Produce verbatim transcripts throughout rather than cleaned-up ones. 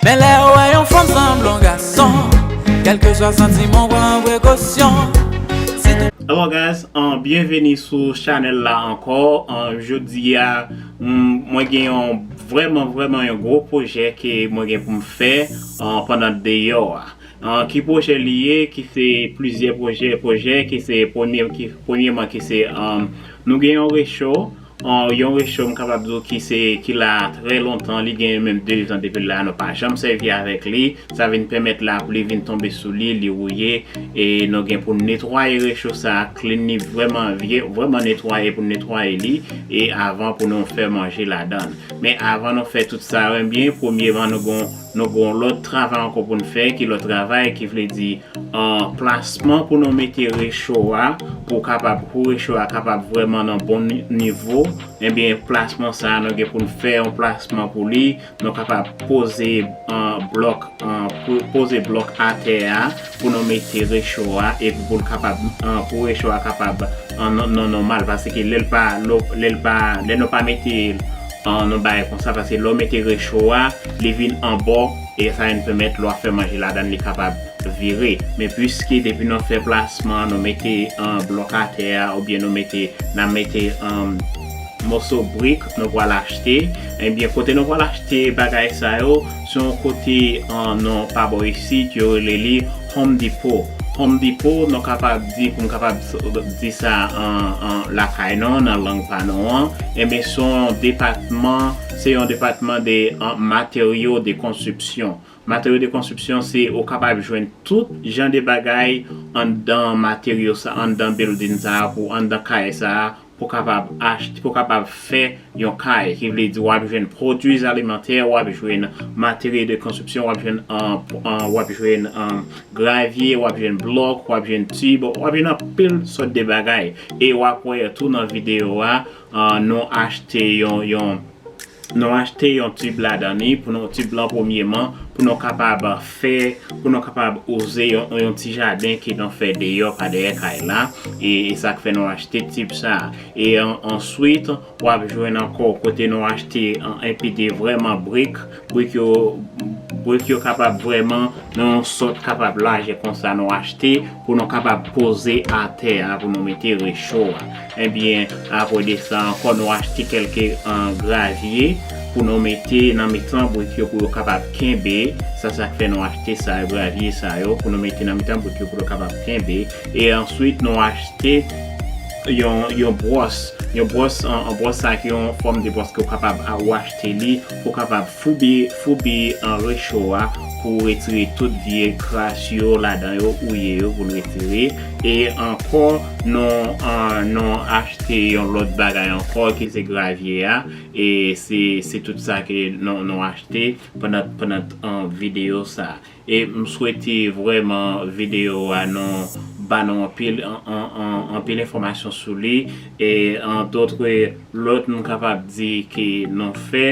Men lè w wè yon fanm sanble yon gason, kèlkeswa santiman w pran prekosyon. Si tou Hello guys, um, byenveni sou chanèl la ankò. Um, jodi a, um, mwen gen yon vrèman, vrèman yon gwo pwojè ke mwen gen pou m fè, um, pandan deyò a. Um, ki pwojè li ye? Ki se plizyè pwojè, pwojè ki se premye, ki, premyeman ki se, um, nou gen yon recho, yon, yon recho m kapab di w ki se, ki la trè lontan, li gen menm de zan depi l la, nou pa janm sèvi avèk li. Sa vin pèmèt lapli vin tonbe sou li, li wouye, e nou gen pou n netwaye recho sa a, clean li vrèman, vrèman netwaye pou n netwaye li, e avan pou nou fè manje ladan l. Men avan nou fè tout sa yo, ebyen, premyeman nou gon, nou gon lòt travay ankò pou n fè, ki lòt travay, ki vle di, an, plasman pou nou mete recho a, pou kapab, pou recho a kapab vrèman nan bon ni-, nivo. Ebyen, plasman sa a, nou gen pou n fè yon plasman pou li, nou kapab poze, an, blòk, an, pou, poze blòk atè a, pou nou mete recho a, epi pou l kapab, an, pou recho a kapab, an, nan, nan nòmal, paske lè l pa, lè l pa, lè nou pa mete, an, nou bay konsa, paske lè w mete recho a, li vin anbò, e sa vin pèmèt lè w ap fè manje ladan l, li kapab vire. Men piske depi nou fè plasman, nou mete, an, blòk atè a, oubyen nou mete, n ap mete, an, moso brik nou pral achte, ebyen, kote nou pral achte bagay sa yo, se yon kote, an, nan pa bò isit, yo rele li Home Depot. Home Depot, nou kapab di, pou m kapab di sa an, an lakay nou, nan lang pa nou an, ebyen, se yon depatman, se yon depatman de, an, matériaux de construction. Matériaux de construction, se ou kapab jwenn tout jan de bagay anndan materyo sa, anndan building sa a, pou anndan kay sa a, pou kapab achte, pou kapab fè yon kay, ki vle di w ap jwenn pwodui alimantè, w ap jwenn matériaux de construction, w ap jwenn, an, an, w ap jwenn, an, gravye, w ap jwenn blòk, w ap jwenn tib, w ap jwenn anpil sòt de bagay. E w ap wè tou nan videyo a, an, nou achte yon, yon, nou achte yon tib ladan li, pou nou, tib lan premyeman, pou nou kapab fè, pou nou kapab wouze yon, yon ti jaden ke nou fè deyò pa dèyè kay la, e, e sa k fè nou achte tib sa a. E an, answit, w ap jwenn ankò kote nou achte, an, enpi de vrèman brik, brik yo, brik yo kapab vrèman nan yon sòt kapab lajè konsa nou achte pou nou kapab poze atè a, pou nou mete recho a. Ebyen, apre de sa ankò, nou achte kèlke, an, gravye pou nou mete nan mitan brik yo pou yo kapab kenbe. Sa, sa k fè nou achte sa yo, gravye sa yo, pou nou mete nan mitan brik yo pou yo kapab kenbe. E answit, nou achte yon, yon bwòs. Yon bwòs, an, an bwòs sa ki yon fòm de bwòs ke w kapab a, ou achte li, pou w kapab foubi, foubi, an, recho a, pou w retire tout vye kras yo ladan yo, wouye yo, pou n retire. E ankò, nou, an, nou achte yon lòt bagay ankò, ki se gravye a. E se, se tout sa ke nou, nou achte pandan, pandan, an, videyo sa a. E m swete vrèman videyo a nou ba nou anpil, an, an, an, anpil enfòmasyon sou li. E an dotre lòt, m kapab di ke nou fè,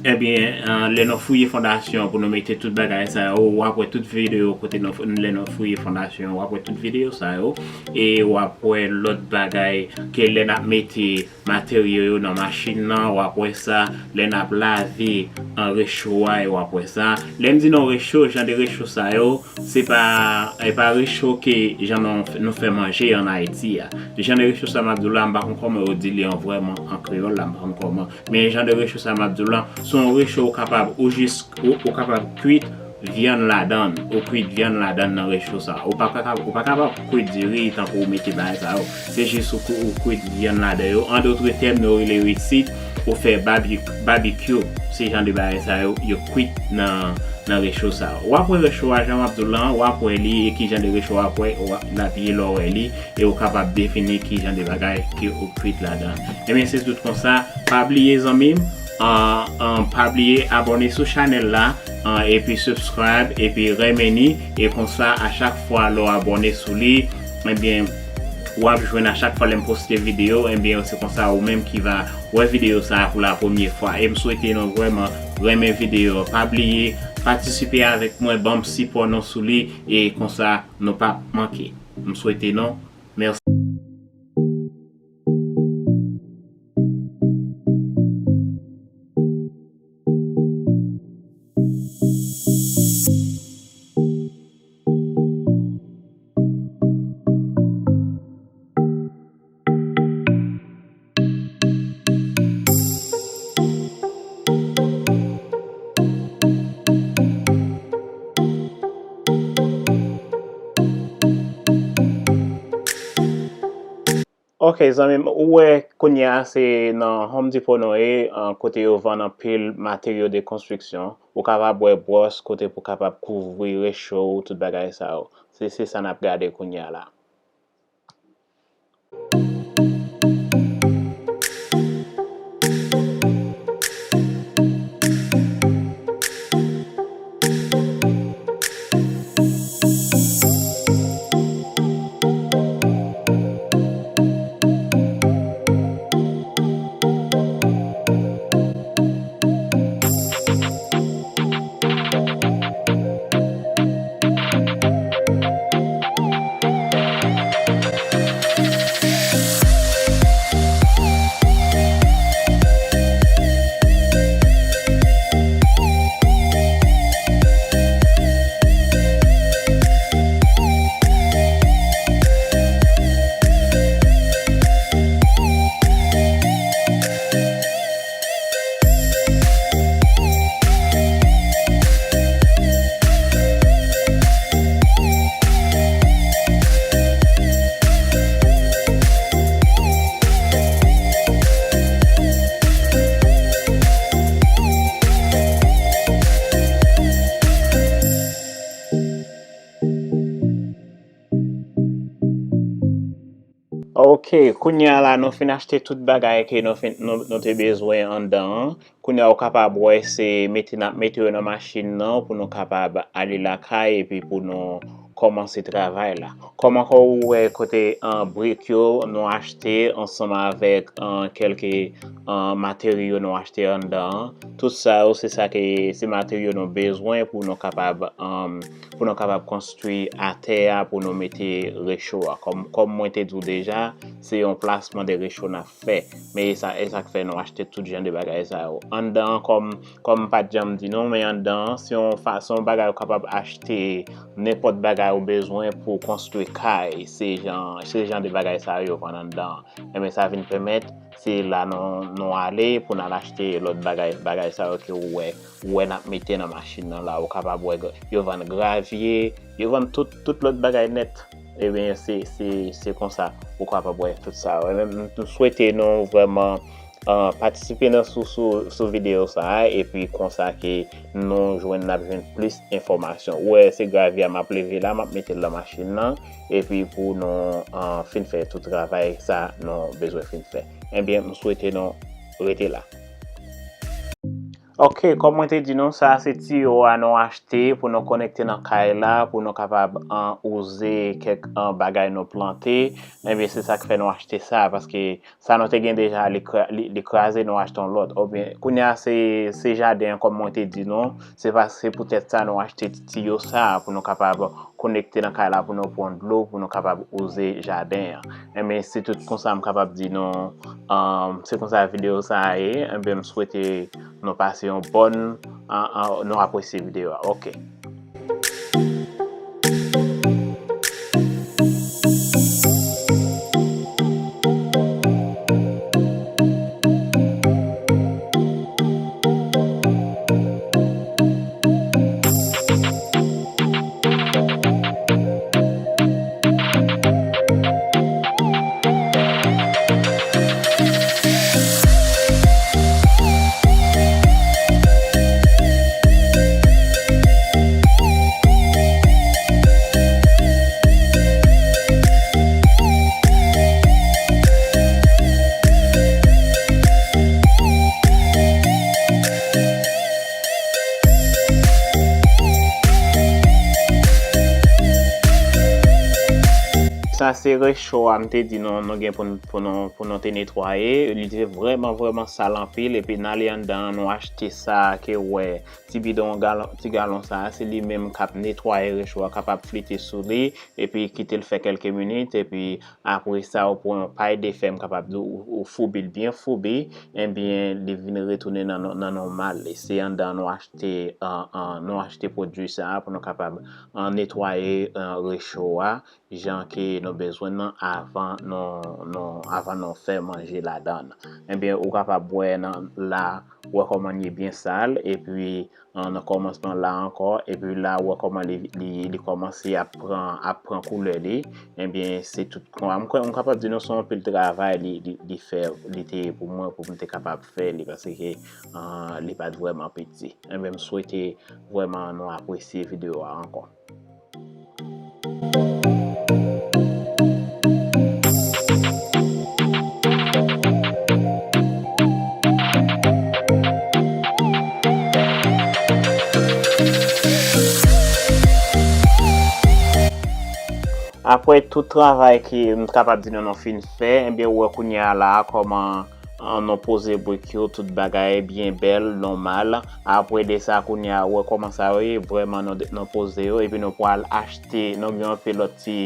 ebyen, an, lè nou fouye fondasyon pou nou mete tout bagay sa yo, w ap wè tout videyo kote nou, lè nou fouye fondasyon, w ap wè tout videyo sa yo. E w ap wè lòt bagay ke lè n ap mete materyo yo nan machin nan, w ap wè sa. Lè n ap lave an recho a, w ap wè sa. Lè m di nou recho, jan de recho sa yo, se pa, e pa recho ke jan nou, nou fè manje an Ayiti a. Jan de recho sa m ap di w la, m pa konn kòman yo di li an vrèman an kreyòl la, m pa konn kòman. Men jan de recho sa m ap di w la, se yon recho ou kapab, ou jis, ou, ou kapab kwit vyann ladan, ou kwit vyann ladan nan recho sa. Ou pa ka, ou pa kapab kwit diri tankou ou mete bagay sa yo. Se jis ou, ou kwit vyann ladan yo. An dotre tèm, nou rele isit, ou fè babi-, babikyou. Se jan de bagay sa yo, yo kwit nan, nan recho sa. W ap wè recho a, jan m ap di w lan, w ap wè li, e ki jan de recho w ap wè, w ap, n ap ye lè w wè li, e ou kapab defini ki jan de bagay ke ou kwit ladan. Ebyen, se tout konsa. Pa bliye, zanmi m, an, an, pa bliye abòne sou chanèl la, an, epi subscribe, epi renmen li, e konsa, a chak fwa lè w abòne sou li, ebyen, w ap jwenn a chak fwa lè m poste videyo, ebyen, se konsa ou menm ki va wè videyo sa a pou la premye fwa. E m swete nou vrèman renmen videyo a. Pa bliye, patisipe avèk mwen, ban m sipò nou sou li, e konsa, nou p ap manke. M swete nou. Mèsi. Ok, zanmi m, ou wè kounye a se nan Home Depot nou ye, an, kote yo vann anpil materyo de konstriksyon. Ou kapab wè bwòs kote pou kapab kouvri recho w, tout bagay sa yo. Se, se sa n ap gade kounye a la. Ok, kounye a la nou fin achte tout bagay ke nou fin, nou, nou te bezwen anndan an. Kounye a ou kapab wè se mete n ap mete yo nan machin nan pou nou kapab ale lakay epi pou nou kòmanse travay la. Kòman ke ou wè kote, an, brik yo nou achte ansanm avèk, an, kèlke, an, materyo nou achte anndan an. Tout sa yo se sa ke, se materyo nou bezwen pou nou kapab, an, pou nou kapab konstwi atè a, pou nou mete recho a. Kòm, kòm mwen te di w deja, se yon plasman de recho n ap fè. Men e sa, e sa k fè nou achte tout jan de bagay sa yo. Anndan an, kòm, kòm m pa t janm di nou, men anndan an, se yon fa-, se yon bagay ou kapab achte nenpòt bagay ou bezwen pou konstwi kay. Se jan, se jan de bagay sa yo yo vann anndan an. Enben, sa vin pèmèt, se la nou, nou ale pou n al achte lòt bagay, bagay sa yo ke ou wè, ou wè n ap mete nan machin nan la. Ou kapab wè gra-, yo vann gravye, yo vann tout, tout lòt bagay nèt. Ebyen, se, se, se konsa ou kapab wè tout sa yo. Enben, m, m swete nou vrèman, ah, patisipe nan sou, sou, sou videyo sa a, epi konsa ke nou jwenn, n ap jwenn plis enfòmasyon. Ou wè, se gravye a m ap leve la, m ap mete l nan machin nan, epi pou nou, ah, fin fè tout travay sa nou bezwen fin fè. Enben, m swete nou rete la. Ok, kòm mwen te di nou, sa a se tiyo a nou achte pou nou konekte nan kay la, pou nou kapab, an, wouze kèk, an, bagay nou plante. Enben, se sa k fè nou achte sa, paske sa nou te gen deja, li kra-, li, li kraze, nou achte yon lòt. Oubyen, kounye a, se, se jaden an, kòm mwen te di nou, se pa, se poutèt sa nou achte tiyo sa a, pou nou kapab konekte nan kay la, pou nou pran dlo, pou nou kapab wouze jaden an. Enben, se tout konsa m kapab di nou, an, se konsa videyo sa a ye. Enben, m swete nou pase yon bòn, an, an, nou apresye videyo a. Ok. Sa se recho a m te di nou, nou gen pou n, pou nou, pou nou te netwaye. Li te vrèman, vrèman sal anpil. Epi n ale anndan an, nou achte sa ke w wè, ti bidon galon, ti galon sa a, se li menm k ap netwaye recho a, k ap ap flite sou li, epi kite l fè kèlke minit, epi apre sa, ou pran yon pay de fè, m kapab di w, ou, ou foubi l byen foubi, ebyen, li vin retounen nan, nan nòmal li. Se anndan an nou achte, an, an, nou achte pwodui sa a pou nou kapab, an, netwaye, an, recho a, jan ke nou bezwen nan avan nou, nou, avan nou fè manje ladan l. Ebyen, ou kapab wè nan la, ou wè kòman l ye byen sal, epi, an, nan kòmansman la ankò, epi la, ou wè kòman li, li, li kòmanse ap pran, ap pran koulè li. Ebyen, se tout, m, m kapab di nou se yon pil travay li, li, li fè, li te ye pou mwen, pou m te kapab fè li, paske, an, li pa t vrèman piti. Ebyen, m swete vrèman nou apresye videyo a ankò. Apre tout travay ke m kapab di nou nou fin fè, ebyen, ou wè kounye a la a kòman, an, nou poze brik yo, tout bagay byen bèl, nòmal. Apre de sa, kounye a, ou wè kòman sa yo ye, vrèman, nou, nou poze yo, epi nou pral achte, nou gen anpe lòt ti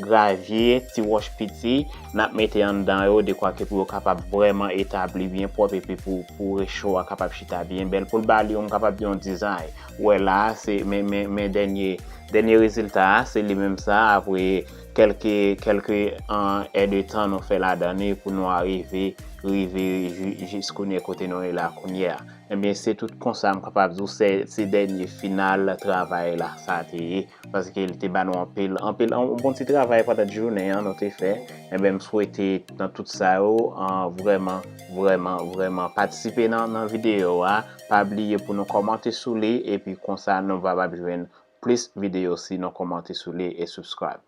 gravye, ti wòch piti, n ap mete anndan yo, dekwa ke pou yo kapab vrèman etabli byen pwòp, epi pou, pou recho a kapab chita byen bèl, pou l ba li yon, m kapab di yon dizay. Ou wè la a, se, men, men, men dènye, dènye rezilta a, se li menm sa, apre kèlke, kèlke, an, è de tan nou fè ladan li pou nou arive, rive ju-, jis kounye kote nou ye la kounye a. Ebyen, se tout konsa, m kapab di w, se, se dènye final travay la, sa te ye, paske li te ba nou anpil, anpil, yon bon ti travay pandan jounen an nou te fè. Ebyen, m swete nan tout sa yo, an, vrèman, vrèman, vrèman patisipe nan, nan videyo a. Pa bliye pou nou kòmante sou li, epi konsa nou va, va jwenn plis videyo si nou kòmante sou li e subscribe.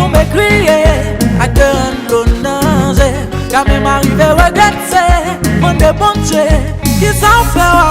Nou me kriye ak de rann dlo nan je, kanmenm arive regrèt se mande Bondye, kisa w fè w